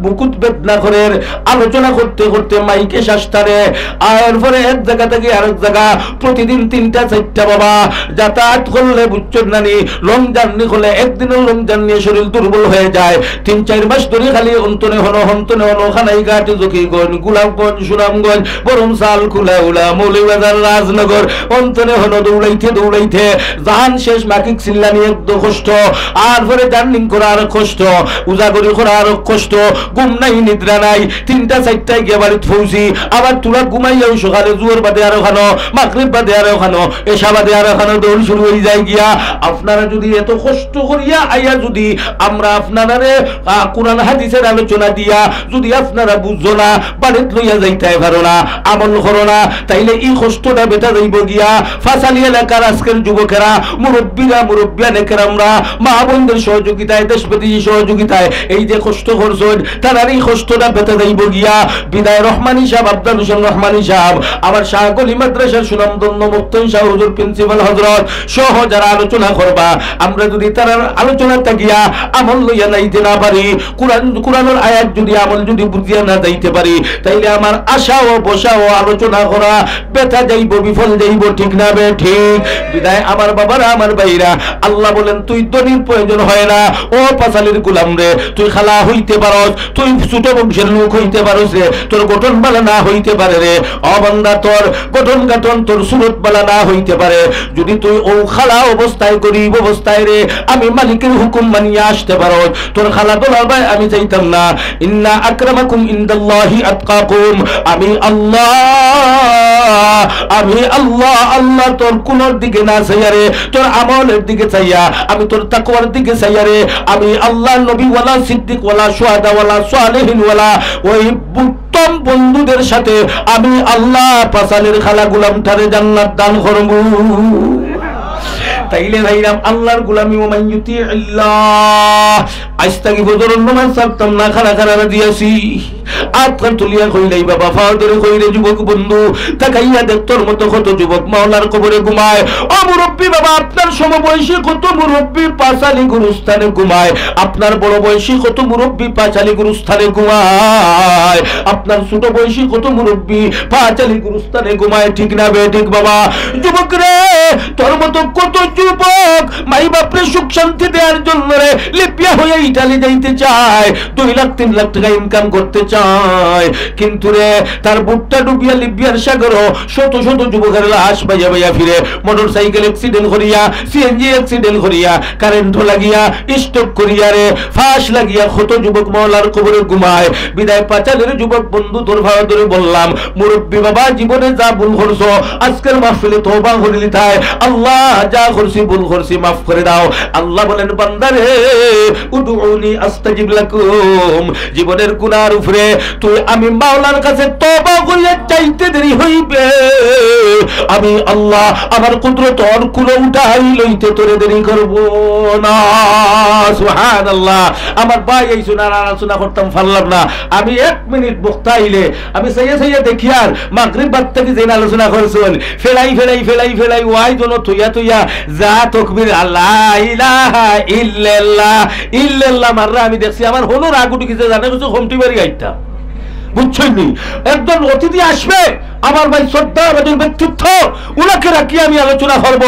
বুকুত বেদনা করের। আলোচনা করতে করতে মাইকে শ্বাস টানে, আর পরে এক জায়গা থাকি আরেক জায়গা, প্রতিদিন তিনটা চাইরটা বাবা যাতায়াত করলে, বুঝছইন না নি, লং জার্নি করলে, একদিনর লং জার্নি শরীর দুর্বল হয়ে যায়। তিন চাইর মাস ধরি খালি অন্তনে হনো, হন্তনে হনো, কানাইঘাট, জকিগঞ্জ, গোলাপগঞ্জ, সুনামগঞ্জ, বরমশাল, কুলাউড়া, মৌলভীবাজার, রাজনগর, অন্তনে হনো দৌড়াইতে দৌড়াইতে জান শেষ, মাকিক চিল্লানি এক তো কষ্ট, আর পরে জার্নিং করা আরো কষ্ট, উজাগরি করা আরো কষ্ট, ঘুম নাই, নিদ্রা নাই, তিনটা চাইরটায় গিয়া বাড়িত পৌঁছি, আবার থুড়া ঘুমাইয়াও সকালে জুহর বাদে আরো খানো, মাগরিব বাদে আরো খানো, এশা বাদে আরো খানো, দৌড় শুরু হয়ে যায় গিয়া। আপনারা যদি এত কষ্ট করিয়া আইয়া যদি আমরা আপনারারে, আহ, কোরআন হাদিসের আলোচনা দিয়া যদি আপনারা বুঝো না, বাড়িত লইয়া যাইতায় পারো না, আমল করো না, তাইলে ই কষ্টটা বেটা যাইবো গিয়া। পাঁচআলি এলাকার আজকের যুবকেরা, মুরব্বীরা, মুরব্বিয়ানে কেরামরা, মা বোনদের সহযোগিতায়, দেশ বিদেশি সহযোগিতায় এই যে কষ্ট করছইন, তারার ই কষ্টটা বেটা যাইবো গিয়া। বিদায় রহমানী সাহেব, আফজাল হোসেন রহমানী সাহেব, আমার শাহগলি মাদ্রাসার সুনামধন্য মুক্তাইন শাহ হুজুর, প্রিন্সিপাল হজরত সহ যারা আলোচনা করবা, আমরা যদি তারার আলোচনা থাকিয়া আমল লইয়া নাইতে না পারি, কোরআন, কোরআনর আয়াত যদি আমল যদি বুঝিয়া না যাইতে পারি, তাইলে আমার আশা ও বসা ও আলোচনা করা বেটা যাইবো, বিফল যাইবো, ঠিক না বে ঠিক? বিদায় আমার বাবারা, আমার ভাইরা, আল্লাহ বলেন, "তুই ধনীর প্রয়োজন হয় না, ও পাঁচআলির গোলাম রে, তুই খালা হইতে পারস, তুই ছোট বংশের লোক হইতে পারস রে, তোর গঠন বালা না হইতে পারে রে। ও বান্দা, তোর গঠন গাঠন, তোর সুরত বালা না হইতে পারে। যদি তুই অউ খালা অবস্থায়, গরিব অবস্থায় রে, আমি মালিকের হুকুম মানিয়া আসতে পারো, তোর খালা দুলাভাই আমি চাইতাম না। ইন্না আকরামাকুম ইনদাল্লাহি আতকাকুম। আমি আল্লাহ, আমি আল্লাহ, আল্লাহ তোর কুলর দিকে না চাইয়া রে, তোর আমলের দিকে চাইয়া, আমি তোর তাকওয়ার দিকে চাইয়া রে, আমি আল্লাহ নবীওয়ালা, সিদ্দিকওয়ালা, শুহাদাওয়ালা, সালেহিনওয়ালা, ওই উত্তম বন্ধুদের সাথে আমি আল্লাহ পাঁচালির খালা গুলামটারে জান্নাত দান করমু। তাইলে ভাইরাম, আল্লাহর গুলামি, ওমান ইউতিইল্লাহ, আইজ থাকি ফজরর নামাজ ছাড়তাম না, খাড়া খাড়া রাজি আছি। আতখান তুলিয়া কইলাই বাবা, ফাও ধরে কইরে যুবক বন্ধু, তাকাইয়া দেখ তোর মতো কত যুবক মাওলার কবরে ঘুমায়। ও মুরব্বী বাবা, আপনার সমবয়সী কত মুরব্বী পাঁচালি গুরুস্থানে ঘুমায়, আপনার বড় বয়সী কত মুরব্বী পাঁচালি গুরুস্থানে ঘুমায়, আপনার ছোট বয়সী কত মুরব্বী পাঁচালি গুরুস্থানে ঘুমায়, ঠিক না বে ঠিক বাবা? যুবক রে, তোর মতো কত যুবক মাই বাপরে সুখ শান্তি দেওয়ার জন্য রে লিবিয়া হয়ে ইটালি যাইতে চায়, দুই লাখ তিন লাখ টাকা ইনকাম করতে চায়, কিন্তু রে তার বুকটা ডুবিয়া লিবিয়ার সাগরো শত শত যুবকের লাশ বাইয়া বাইয়া ফিরে, মোটরসাইকেল অ্যাক্সিডেন্ট করিয়া, সিএনজি অ্যাক্সিডেন্ট করিয়া, কারেন্ট লাগিয়া, স্ট্রোক করিয়া রে, ফাঁস লাগিয়া কত যুবক মাওলার কবরে ঘুমায়। বিদায় পাঁচালির যুবক বন্ধু তোর ফাও ধরে বললাম, মুরব্বী বাবা, জীবনে যা ভুল করছো, আজকের মাহফিলে তওবা করিলিতায়। আল্লাহ, যা করছি, ভুল করছি, মাফ করে দাও। আল্লাহ বলেন, বান্দারে, উদউনি আস্তাজিব লাকুম। জীবনের গুনার উপরে তুই আমি মাওলার কাছে তওবা করিয়া চাইতে দেরি হইবে, আমি আল্লাহ আমার কুদরত অর কুলো উঠাই লইতে তোরে দেরি করব না। সুবহানাল্লাহ। আমার ভাই, এই শুনার আলোচনা করতাম পারলাম না। আমি এক মিনিট বক্তা আইলে আমি চাইয়া চাইয়া দেখি আর মাগরিব বাদ থাকি যেন আলোচনা করছইন, ফেলাই, ফেলাই, ফেলাই, ফেলাই, ওয়াই জন থইয়া থইয়া যা তকবীর, আল্লাহ ইলাহা ইল্লাল্লাহ, ইল্লাল্লাহ মাররা আমি দেখছি, আমার হনো রাগ উঠি গেছে, জানে কিছু কমটি বাড়ি গাইতাম। বুঝছইন নি? একজন অতিথি আসবে, আমার ভাই শ্রদ্ধাভাজন ব্যক্তিত্ব, উনাকে রাখি আমি আলোচনা করব।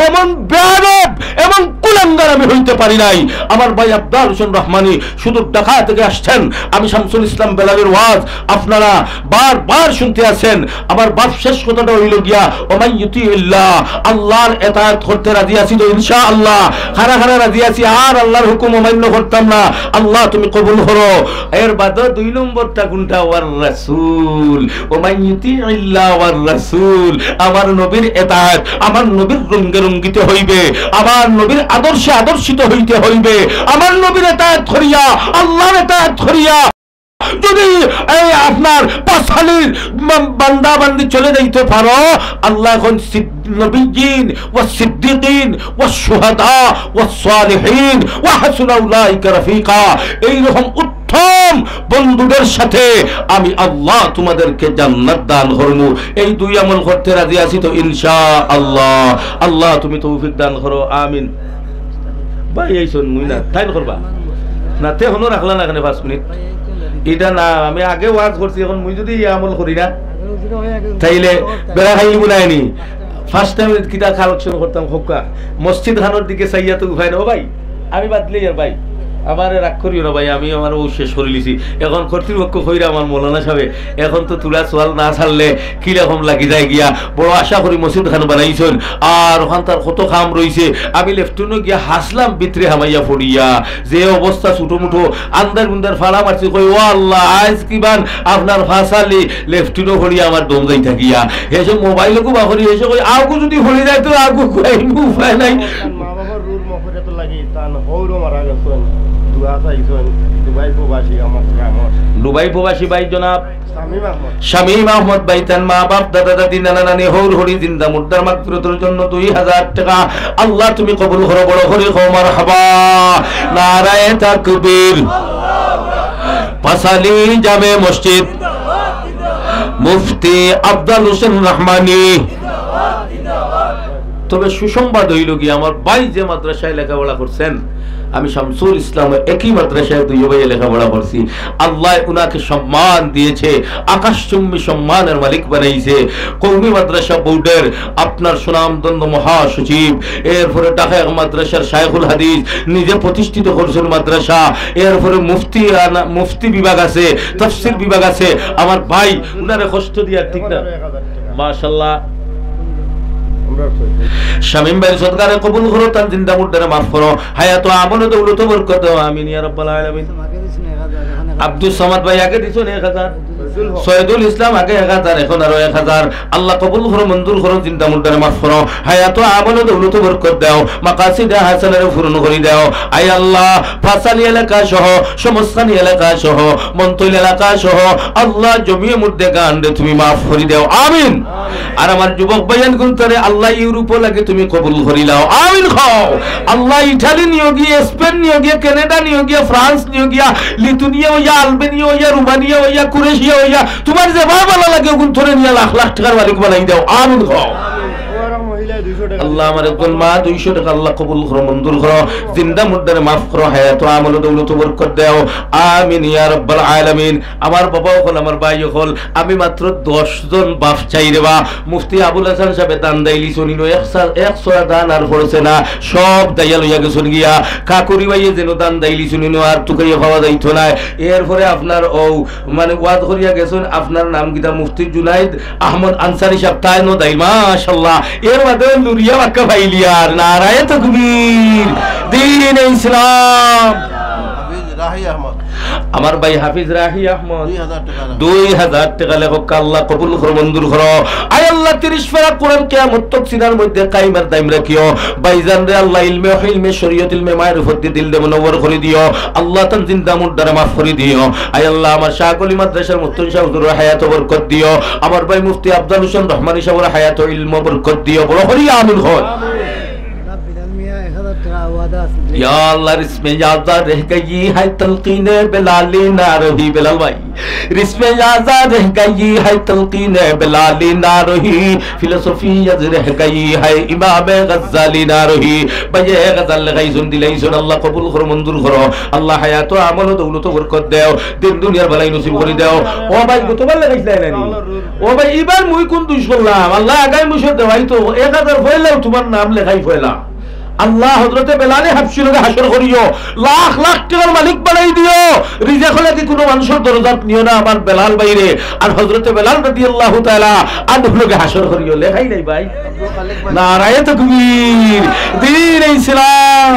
এমন বেয়াদব, এমন কুলাঙ্গার আমি হইতে পারি নাই। আমার ভাই আবদার হোসেন রহমানী সুদূর ঢাকা থেকে আসছেন। আমি শামসুল ইসলাম বেলালের ওয়াজ আপনারা বারবার শুনতে আছেন। আমার বাপ শেষ কথাটা হইল গিয়া, ওমান ইউতিইল্লাহ, আল্লাহর এতায়াত করতে রাজি আছি তো ইনশাআল্লাহ, খাড়া খাড়া রাজি আছি, আর আল্লাহর হুকুম অমান্য করতাম না। আল্লাহ তুমি কবুল করো। এর বাদে দুই নম্বরটা কোনটা? ওয়ার রাসূল। ওমান ইউতিইল্লাহ ওয়ার রাসূল, আমার নবীর এতায়াত, আমার নবীর রঙে রঙ্গিতে হইবে, আমার নবীর আদর্শে আদর্শিত হইতে হইবে। আমার নবীর এতায়াত করিয়া, আল্লাহর এতায়াত করিয়া যদি এই আপনার পাঁচালির বান্দা বান্দি চলে যাইতে পারো, আল্লাহ এখন সিদ-, নবীন ওয়া সিদ্দিকিন ওয়া শুহাদা ওয়া সালিহিন ওয়া হাসুনা উলাইকা রাফিকা, এইরকম উত্তম বন্ধুদের সাথে আমি আল্লাহ তোমাদেরকে জান্নাত দান করমু। এই দুই আমল করতে রাজি আছি তো ইনশাআল্লাহ। আল্লাহ তুমি তৌফিক দান করো, আমিন। ভাই, এই শোন, মুই না, তাইন করবা না, তে হনো রাখলা না এখানে পাঁচ মিনিট। এটা না, আমি আগে ওয়াজ করছি, এখন মুই যদি এই আমল করি না, তাইলে বেড়া খাইলি বুলায়নি। ফার্স্ট টাইম কিতা কালেকশন করতাম, হোক্কা মসজিদ খানোর দিকে চাইয়া তো উপায় না। ও ভাই, আমি বাদ দিলে আর ভাই, আমারে রাগ করিও না ভাই, আমি আমার ও শেষ করিলিছি। এখন কর্তৃপক্ষ কইরা আমার মৌলানা সাহেব, এখন তো তুরা সোয়াল না ছাড়লে কিরকম লাগি যায় গিয়া। বড় আশা করি মসজিদ খান বানাইছইন, আর ওখান তার কত কাম রইছে। আমি লেফটুনো গিয়া হাসলাম ভিতরে হামাইয়া পড়িয়া, যে অবস্থা ছোট মুটো আন্দার মুন্দার ফাড়া মারছি, কই, "ও আল্লাহ, আইজ কিবান আপনার ফাঁসালি লেফটুনো পড়িয়া আমার দম যাই থাকিয়া।" হেসে মোবাইল কু বাহরি, হেসে কই, "আগু যদি পড়ি যায় তো আগু কুয়াইমু, উপায় নাই।" মা বাবার রুল মফরে তো লাগি, তান হৌরও মারা গেছইন, দোয়া চাইছইন, দুবাই প্রবাসী আমার গ্রামর। দুবাই প্রবাসী ভাই জনাব শামীম আহমদ। শামীম আহমদ ভাই, তান মা বাপ, দাদা দাদি, নানা নানি, হৌর হৌরি জিন্দা মুর্দার মাগফিরাতের জন্য দুই হাজার টাকা। আল্লাহ তুমি কবুল করো, বড় করি কও মারহাবা। নারায়ে তাকবীর। পাঁচালী জামে মসজিদ, মুফতি আফজাল হোসেন রহমানী। তবে সুসংবাদ অইলো গিয়া, আমার ভাই যে মাদ্রাসায় লেখাপড়া করছেন, আমি শামসুল ইসলাম একই মাদ্রাসায় দুই ভাইয়ে লেখাপড়া করছি। আল্লায় উনাকে সম্মান দিয়েছে, আকাশচুম্বী সম্মানের মালিক বানাইছে। কওমি মাদ্রাসা বোর্ডের আপনার সুনামধন্য মহাসচিব, এরপরে ঢাকা এক মাদ্রাসার শায়খুল হাদিস, নিজে প্রতিষ্ঠিত করছেন মাদ্রাসা, এরপরে মুফতি আনা-, মুফতি বিভাগ আছে, তাফসীর বিভাগ আছে। আমার ভাই উনারে কষ্ট দিয়া, ঠিক না? মাশাআল্লাহ। শামীম ভাইর সদকারে কবুল করো, তান জিন্দা মুর্দারে মাফ করো, হায়াত ও আমল ও দৌলত বরকত দাও, আমিন ইয়া রাব্বাল আলামিন। আব্দুস সামাদ ভাই আগে দিছইন এক হাজার, সৈয়দুল ইসলাম আগে এক হাজার, এখন আরো এক হাজার। আল্লাহ কবুল করো, মঞ্জুর করো, জিন্দা মুর্দারে মাফ করো, হায়াত ও আমল ও দৌলত বরকত দাও, মাকাসিদে হাসানারে পূরণ করি দাও। আয় আল্লাহ, ফাসালি এলাকা সহ, সমস্তানি এলাকা সহ, মন্তইল এলাকা সহ, আল্লাহ জমিয়ে মুর্দেগানরে তুমি মাফ করি দাও, আমিন। আর আমার যুবক ভাইয়ান গুনতারে আল্লাহ ইউরোপও লাগি তুমি কবুল করি লাও, আমিন কও। আল্লাহ ইটালি নিও গিয়া, স্পেন নিও গিয়া, কানাডা নিও গিয়া, ফ্রান্স নিও গিয়া, লিথুনিয়া অইয়া, আলবেনিয়া অইয়া, রুমানিয়া অইয়া, ক্রোয়েশিয়া অইয়া, তুমার যেবায় ভালা লাগে অগুনতরে নিয়া লাখ লাখ টেকার মালিক বানাই দাও, আমিন কও। আল্লাহ, আমার একজন মা দুইশো টেকা আল্লাহ কবুল করো, মঞ্জুর করো, জিন্দা মুর্দারে মাফ করো, হায়াত ও আমল ও দৌলত বরকত দাও, আমিন ইয়া রাব্বাল আলামিন। আমার বাবা অকল, আমার ভাই অকল, আমি মাত্র দশ জন বাপ চাই রে বা। মুফতি আবুল হাসান সাহেবে দান দাইলিছইন, ইনো এক সা-, এক ছড়া দান আর পড়ছে না, সব দাইয়া লইয়া গেছইন গিয়া। কাকুরি ভাইয়ে যেন দান দাইলিছইন, ইনো আর তুকাইয়া পাওয়া যাইতো নায়। এরপরে আপনার ও মানে ওয়াজ করিয়া গেছইন, আপনার নাম কিতা? মুফতি জুনাইদ আহমদ আনসারী সাহেব, তাইনও দাইল, মাশাআল্লাহ। এর বাদে নুরিয়া বাক্কা পাইলিয়ার, নারায়ে তাকবীর, দ্বীনে ইসলাম। হাফিজ রাহি আহমদ। আমার ভাই হাফিজ রাহি আহমদ। দুই হাজার টেকা। দুই হাজার টেকা লেখক, আল্লাহ কবুল করো, মঞ্জুর করো। আয় আল্লাহ, তিরিশ পারা কোরআন কিয়ামত তক সিনার মধ্যে কায়েম আর দায়েম রাখিও। ভাইজানরে আল্লাহ ইলমে, ইলমে শরীয়ত, ইলমে মারিফত দি দিলরে মুনাওয়ার করি দিও। আল্লাহ তান জিন্দা মুর্দারে মাফ করি দিও। আয় আল্লাহ, আমার শাহ কলি মাদ্রাসার মুহতামিম শাহ হুজুরর হায়াতো বরকত দিও। আমার ভাই মুফতি আফজাল হোসেন রহমানী সাহেবর হায়াতো ইলমো বরকত দিও। বড় করি আমিন কও। ইয়া আল্লাহ, রিজকে আজা রহ গয়ি হ্যায় তলকিনে বেলালি না রহি। বেলাল ভাই, রিজকে আজা রহ গয়ি হ্যায় তলকিনে বেলালি না রহি, ফিলোসফি আজ রহ গয়ি হ্যায় ইমামে গজ্জালি না রহি। ভাইয়ে এক হাজার লেখাইছইন, দিলাইছইন, আল্লাহ কবুল করো, মঞ্জুর করো। আল্লাহ হায়াতো আমলো দৌলতো বরকত দেও, দিন দুনিয়ার ভালাই নসিব করি দেও। ও ভাই, গতবার লেখাইছলায় না নি? ও ভাই, ইবার মুই কুন দুষ করলাম? আল্লাহ আগামী বছর দেওয়াই তো, এক হাজার পয়লাও তুমার নাম লেখাই পয়লা। আল্লাহ হযরতে বেলালে হাবশির লগে হাশর করিও, লাখ লাখ টেকার মালিক বানাই দিও। রিজেক লাগি কুনু মানষর দরজাত নিও না আমার বেলাল ভাইরে। আর হযরতে বেলাল রাদিয়াল্লাহু তাআলা আনহুর লগে হাশর করিও। লেখাই নাই ভাই। আব্দুল খালিক ভাই। নারায়ে তাকবীর, দ্বীনে ইসলাম।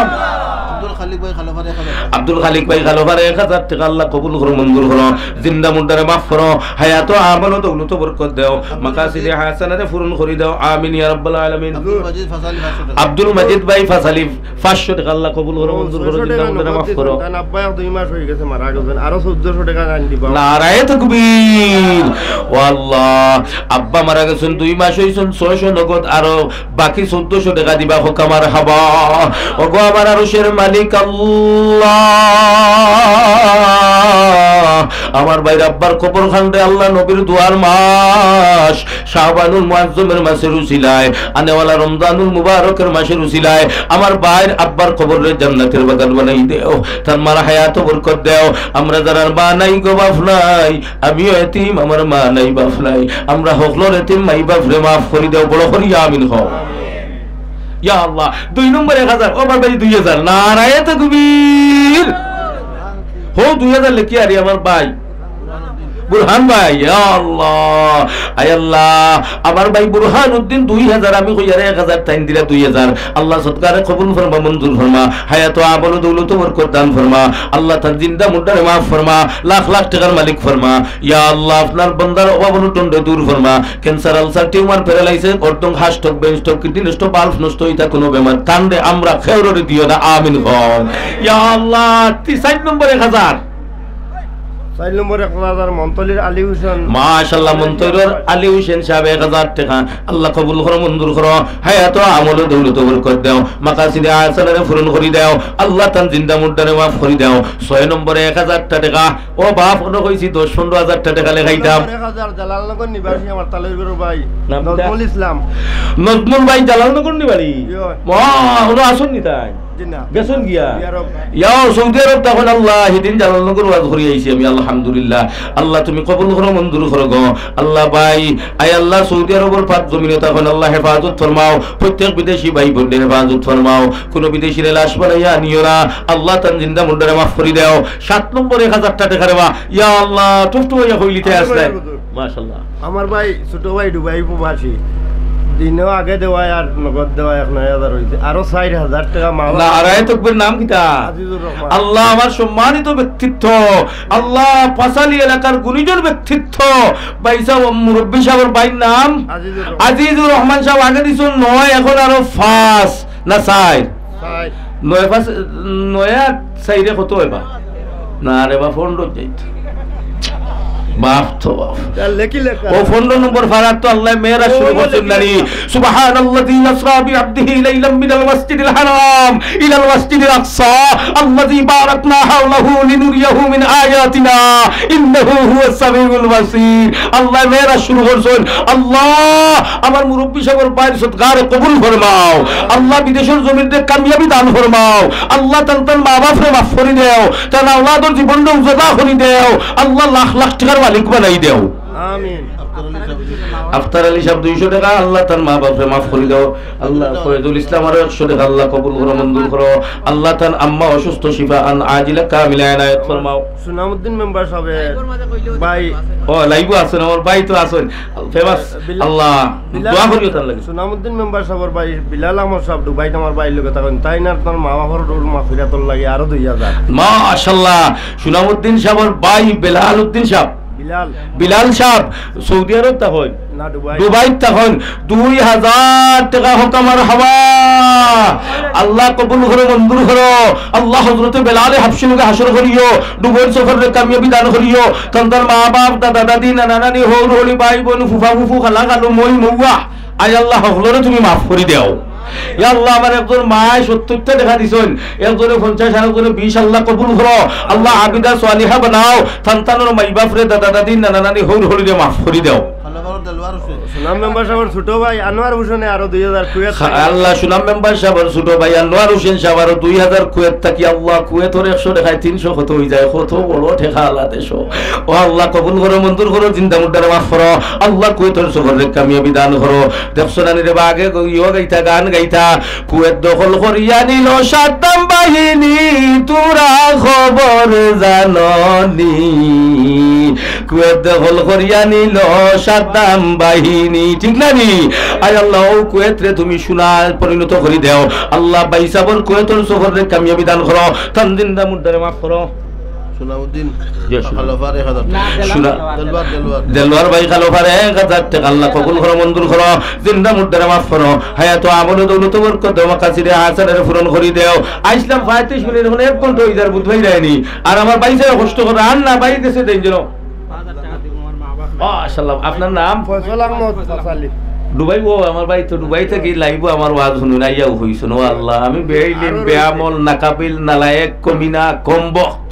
আব্দুল খালিক ভাই খালোফারে এক হাজার। আব্দুল খালিক ভাই খালোফারে এক হাজার টেকা আল্লাহ কবুল করো, মঞ্জুর করো, জিন্দা মুর্দারে মাফ করো, হায়াতো আমলো দৌলতো বরকত দেও, মাকাসিদে হাসানারে পূরণ করি দেও। আমিন ইয়া রাব্বাল আলামিন। আব্দুল মজিদ ফাসালি পাঁচশো টেকা। আব্দুল মজিদ ভাই ফাসালি পাঁচশো টেকা আল্লাহ কবুল করো, মঞ্জুর করো, জিন্দা মুর্দারে মাফ করো। তান আব্বা এক দুই মাস অই গেছে মারা গেছইন, আরো চৌদ্দশো টেকা আনি দিবা। নারায়ে তাকবীর। ও আল্লাহ, আব্বা মারা গেছইন, দুই মাস অইছইন, ছয়শো নগদ, আরো বাকি চৌদ্দশো টেকা দিবা। কউক্কা মারহাবা। ওগো আমার আরশের মালিক আল্লাহ, আমার ভাইর আব্বার কবরখানরে আল্লাহ নবীর দোয়ার মাস, শাবানুল মুআজ্জমের মাসের উসিলায়, আনেওয়ালা রমজানুল মুবারকের মাসের উসিলায় আমার ভাইর আব্বার কবররে জান্নাতের বাগান বানাই দেও। তান মার হায়াতো বরকত দেও। আমরা যারার মা নাই গো বাপ নাই, আমিও এতিম, আমার মা নাই বাপ নাই, আমরা হকলর এতিম মাই বাপরে মাফ করি দেও। বড় করি আমিন কও। ইয়া আল্লাহ, দুই নম্বর এক হাজার, ও আমার ভাই দুই হাজার, নারায়ে তাকবীর। হো দুই হাজার লেখি আরি আমার ভাই বুরহান ভাই, ইয়া আল্লাহ, আয় আল্লাহ, আমার ভাই বুরহান উদ্দিন দুই হাজার, আমি কইয়ারে এক হাজার, তাইন দিলা দুই হাজার। আল্লাহ সদকারে কবুল ফরমা, মঞ্জুর ফরমা, হায়াতো আমলো দৌলতো বরকত দান ফরমা। আল্লাহ তান জিন্দা মুর্দারে মাফ ফরমা, লাখ লাখ টেকার মালিক ফরমা। ইয়া আল্লাহ, আপনার বন্দার অভাব অনটনরে দূর ফরমা। ক্যান্সার, আলসার, টিউমার, প্যারালাইসিস, অর্থং, heart stroke, brain stroke, kidney stroke, bulb নষ্ট, ইতা কুনু বেমার, তানরে আমরা কেউররে দিও না, আমিন কও। ইয়া আল্লাহ, তি-, চাইর নম্বর এক হাজার। চাইর নম্বর এক হাজার মন্তলির আলী হোসেন। মাশাআল্লাহ, মন্তলির আলী হোসেন সাব এক হাজার টেকা। আল্লাহ কবুল করো, মঞ্জুর করো। হায়াত ও আমল ও দৌলত বরকত দেও। মাকাসিদে আহসানরে পূরণ করি দেও। আল্লাহ তান জিন্দা মুর্দারে মাফ করি দেও। ছয় নম্বরে এক হাজার টেকা। ও বাপ, অনো কইছি দশ পনরো হাজার টেকা লেখাইতাম। এক হাজার জালালনগর নিবাসী আমার তালইর ঘরর ভাই। নাম কিতা? নজমুল ইসলাম। নজমুল ভাই জালালনগর নিবাড়ি? জি অয়। ওয়া, অনো আছইন নি তাইন? জি না। গেছইন গিয়া? সৌদি আরব। ইয়াও, সৌদি আরব তখন আল্লাহ, হিদিন জালালনগর ওয়াজ করি আইছি আমি, আলহামদুলিল্লাহ। আল্লাহ তুমি কবুল করো, মঞ্জুর করো গো। আল্লাহ ভাই, আয় আল্লাহ, সৌদি আরবর পাক জমিনো তখন আল্লাহ হেফাজত ফরমাও, প্রত্যেক বিদেশি ভাই বোনরে হেফাজত ফরমাও, কোনো বিদেশিরে লাশ বানাইয়া আনিও না। আল্লাহ তান জিন্দা মুর্দারে মাফ করি দেও। সাত নম্বরে এক হাজার টেকা রে বা, ইয়া আল্লাহ, টুপটুপ অইয়া কইলিতে আসলে। মাশাআল্লাহ। আমার ভাই, ছোট ভাই দুবাই প্রবাসী, দিনও আগে দেওয়ায় আর নগদ দেওয়ায় এক নয় হাজার অইছে, আরো চাইর হাজার টেকা মাওলা। নারায়ে তাকবীর, নাম কিতা? আজিজুর রহমান। আল্লাহ, আমার সম্মানিত ব্যক্তিত্ব, আল্লাহ, পাঁচালী এলাকার গুণীজন ব্যক্তিত্ব, ভাই সাব, মুরব্বী সাবর ভাইর নাম? আজিজুর রহমান। আজিজুর রহমান সাব আগে দিছইন নয়, এখন আরো পাঁচ না চাইর? চাইর। নয় পাঁচ, নয় আর চাইরে কত অয় বা? না রে বা, পনরো যাইতো। বাপ তো বাপ। ও পনরো নম্বর ফারাত তো আল্লাহ মেরাজ শুরু করছইন নানি। সুবহানাল্লাযী আসরা বিআবদিহি লাইলাম মিনাল মাসজিদিল হারাম ইলাল মাসজিদিল আকসা আল্লাযী বারাকনা হাওলাহু লিনুরিয়াহু মিন আয়াতিনা ইন্নাহু হুয়াস সামিউল বাসীর। আল্লাহ মেরাজ শুরু করছইন। আল্লাহ আমার মুরব্বী সাবর ভাইর সদকারে কবুল ফরমাও। আল্লাহ বিদেশর জমিনরে কামিয়াবি দান ফরমাও। আল্লাহ তান তান মা বাপরে মাফ করি দেও, তান আওলাদর জীবনরে উজালা করি দেও। আল্লাহ লাখ লাখ টেকার মালিক বানাই দেও। আমিন। আফতার আলী সাব দুইশো টেকা, আল্লাহ তান মা বাপরে মাফ করি দেও। আল্লাহ ফয়জুল ইসলাম আরো একশো টেকা, আল্লাহ কবুল করো, মঞ্জুর করো। আল্লাহ তান আম্মা অসুস্থ শিফা আন আজিলা কামিলা এনায়েত ফরমাও। সুনামউদ্দিন মেম্বার সাবর ভাই। ও, লাইভো আছইন, আমার ভাই তো আছইন। ফেমাস। বিলাল, আল্লাহ, বিলাল, দোয়া করিও তার লাগি। সুনামউদ্দিন মেম্বার সাবর ভাই, বিলাল আহমদ সাব দুবাইত আমার ভাইর লগে থাকইন। তাইন আর তান মা বাপর রুহুর মাগফিরাতর লাগি আরো দুই হাজার। মাশাআল্লাহ, সুনামউদ্দিন সাবর ভাই বেলাল উদ্দিন সাব। বিলাল। বিলাল সাব, সৌদি আরব থাকইন? না, দুবাই। দুবাইত থাকইন। দুই হাজার টেকা হক আমার হাবা। আল্লাহ কবুল করো, মঞ্জুর করো। আল্লাহ হযরতে বেলালে হাবশি লগে হাশর করিও। দুবাইর সফররে কামিয়াবি দান করিও। তান তান মা বাপ, দাদা দাদি, নানা নানি, হউর হউরি, ভাই বোন, ফুফা ফুফু, খালা খালু, মই মউয়া। আয় আল্লাহ, হকলরে তুমি মাফ করি দেও। ইয়া আল্লাহ, আমার একজন মায় সত্তরটা টেকা দিছইন, একজনে পঞ্চাশ, আর একজনে বিশ। আল্লাহ কবুল করো। আল্লাহ আবিদা সালিহা বানাও। তান তানর মাই বাপরে, দাদা দাদি, নানা নানি, হউর হউরিরে মাফ করি দেও। সুনাম মেম্বার সাবর ছোট ভাই আনোয়ার হোসেনে আরো দুই হাজার কুয়েত থাকি। আল্লাহ সুনাম মেম্বার সাবর ছোট ভাই আনোয়ার হোসেন সাব আরো দুই হাজার কুয়েত থাকি। আল্লাহ কুয়েতর একশো টেকায় তিনশো কত অই যায়, কত বড় টেকা আলা দেশো। ও আল্লাহ কবুল করো, মঞ্জুর করো, জিন্দা মুর্দারে মাফ করো। আল্লাহ কুয়েতর সফররে কামিয়াবি দান করো। দেখছো না নি রে বা, আগে ইয়ো গাইতা, গান গাইতা, কুয়েত দখল করিয়া নিল সাদ্দাম বাহিনী, তোমরা খবর জানো নি? কুয়েত দখল করিয়া নিল সাদ্দাম বাহিনী, ঠিক না নি? আয় আল্লাহ, অউ কুয়েতরে তুমি সোনায় পরিণত করি দেও। আল্লাহ ভাই সাবর কুয়েতর সফররে কামিয়াবি দান করো। তান জিন্দা মুর্দারে মাফ করো। সুনামউদ্দিন জি, সুনাম। খালোফার এক হাজার টেকা। না, দেলোয়ার, সুনা-, দেলোয়ার, দেলোয়ার। দেলোয়ার ভাই খালোফার এক হাজার টেকা। আল্লাহ কবুল করো, মঞ্জুর করো, জিন্দা মুর্দারে মাফ করো, হায়াত ও আমল ও দৌলত বরকত দেও, মাকাসিদে হাসানাতরে পূরণ করি দেও। আইছলাম পঁয়ত্রিশ মিনিট, এখন এক ঘন্টা অই যার, বুঝবায় যায়নি। আর আমার ভাই সাব কষ্ট করে, আর না, ভাই গেছে দেন যেন। মাশাআল্লাহ, আপনার নাম? ফয়সল আহমদ আলী। দুবাই, ও আমার ভাই তো দুবাই থাকি লাইভো আমার ওয়াজ হুনইন, আইয়াও কইছইন, ও আল্লাহ, আমি বেইলিম, বেআমল, নাকাবিল, নালায়েক, কমিনা, কমবখত।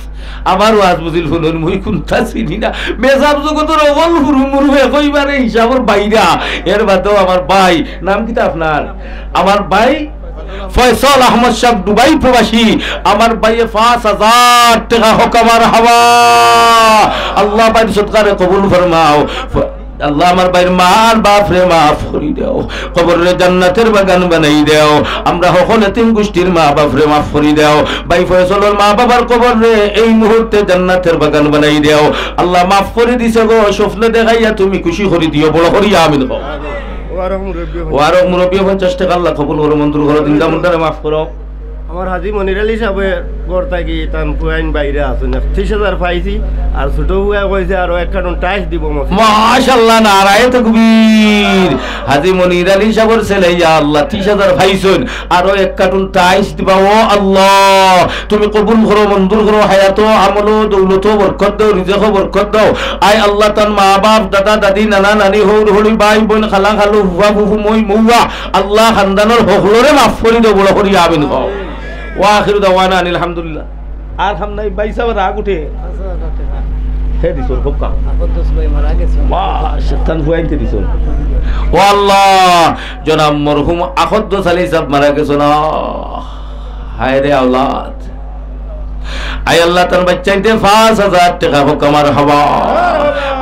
আমার ওয়াজ বুঝিল হুনইন, মুই কুনতা চিনি না। মেসাব জগতর অকল হুরু মুরু একইবারে হিসাবর বাইরা। এর বাদেও আমার ভাই, নাম কিতা আপনার? আমার ভাই ফয়সল আহমদ সাব দুবাই প্রবাসী, আমার ভাইয়ে পাঁচ হাজার টেকা হক আমার হাবা। আল্লাহ ভাইর সদকারে কবুল ফরমাও। ফ-, আল্লাহ আমার ভাইর মা আর বাপরে মাফ করি দেও, কবররে জান্নাতের বাগান বানাই দেও। আমরা হকল এতিম গুষ্টির মা বাপরে মাফ করি দেও। ভাই ফয়সলর মা বাবার কবররে এই মুহূর্তে জান্নাতের বাগান বানাই দেও। আল্লাহ মাফ করি দিছে গো, স্বপ্নে দেখাইয়া তুমি খুশি করি দিও, বড় করি আমিন কও। ও আরক মুরব্বী অখন। ও আরক মুরব্বী অখন, পঞ্চাশ টেকা আল্লাহ কবুল করো, মঞ্জুর করো, জিন্দা মুর্দারে মাফ করো। আমার হাজি মনির আলী সাবে ঘর থাকি তান পুয়াইন বাইরে আছইন, ত্রিশ হাজার পাইছি, আর ছোট পুয়ায় কইছে আরো এক কার্টুন টাইস দিব মসজিদ। মাশাআল্লাহ, নারায়ে তাকবীর। হাজী মনির আলী সাবর ছেলে, ইয়া আল্লাহ, ত্রিশ হাজার পাইছইন, আরো এক কার্টুন টাইস দিবা। ও আল্লাহ, তুমি কবুল করো, মঞ্জুর করো, হায়াতো, আমলো, দৌলতো বরকত দাও, রিজেকো বরকত দাও। আয় আল্লাহ, তান মা বাপ, দাদা দাদি, নানা নানি, হউর হড়ি, ভাই বইন, খালা খালু, ফুফা ফুফু, মই মৌয়া, আল্লাহ, খানদানর হকলরে মাফ করি দেও, বড় করি আমিন কও। ওয়া আখিরু দাওয়ানা আনিল হামদুলিল্লাহ। আর খাম নাই, ভাই সাহেব রাগ উঠে। হে দিছইন, খুব কাম। আপদ দোষ ভাই মারা গেছে। বাহ, শয়তান ফুয়াইনতে দিছইন। ও আল্লাহ, জনাব মরহুম আখদ্দস আলী সাহেব মারা গেছইন। আহ, হায় রে আওলাদ। আয় আল্লাহ, তান বাচ্চাইনতে পাঁচ হাজার টেকা হোক আমার হাবা।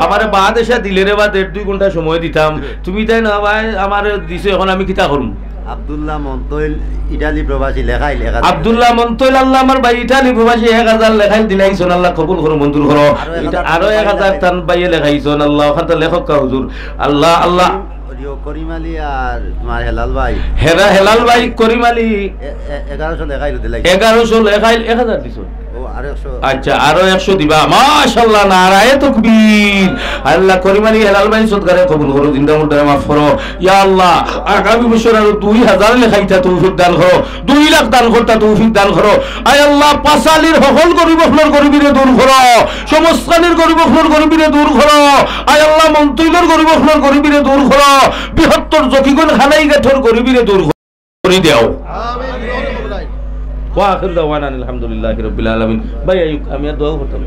আমারে বাদ এসে দিলে রে বা দেড় দুই ঘন্টা সময় দিতাম। তুমি তাই না ভাই, আমারে দিছো, এখন আমি কিতা করমু? আব্দুল্লাহ মন্তইল, ইটালি প্রবাসী, লেখাইল এক হাজার। আব্দুল্লাহ মন্তইল, আল্লাহ আমার ভাই ইটালি প্রবাসী, এক হাজার লেখাইল দিলাইছইন, আল্লাহ কবুল করো, মঞ্জুর করো। আরো এক হাজার ইটা-, আরো এক হাজার তান ভাইয়ে লেখাইছইন, আল্লাহ ওখান তো লেখক কা হুজুর। আল্লাহ, আল্লাহ। করিম, করিম আলী আর তোমার হেলাল ভাই। হেরা-, হেলাল ভাই, করিম আলী। এ-, এ-, এগারোশো লেখাইল দিলাইছইন। এগারোশো লেখাইল, এক হাজার দিছইন। ও, আরো একশো। আচ্ছা, আরো একশো দিবা। মাশাআল্লাহ, নারায়ে তাকবীর। আল্লাহ করিম আলী হেলাল ভাই সদকারে কবুল করো, জিন্দা মুর্দারে মাফ করো। ইয়া আল্লাহ, আগামী বছর আরো দুই হাজার লেখাইতা তৌফিক দান করো, দুই লাখ দান করতা তৌফিক দান করো। আয় আল্লাহ, পাঁচালির হকল গরিব অকলর গরিবিরে দূর করো, সমস্কানির গরিব অকলর গরিবিরে দূর করো। আয় আল্লাহ, মন্তইলর গরিব অকলর গরিবিরে দূর করো, বৃহত্তর জকিগঞ্জ খানাইঘাটর গরিবিরে দূর করো। করি দেও। আমিন। ওয়া আখিরু দাওয়ানা আলহামদুলিল্লাহি রাব্বিল আলামিন। ভাই আইয়ুব, আমি আর দোয়া করতাম।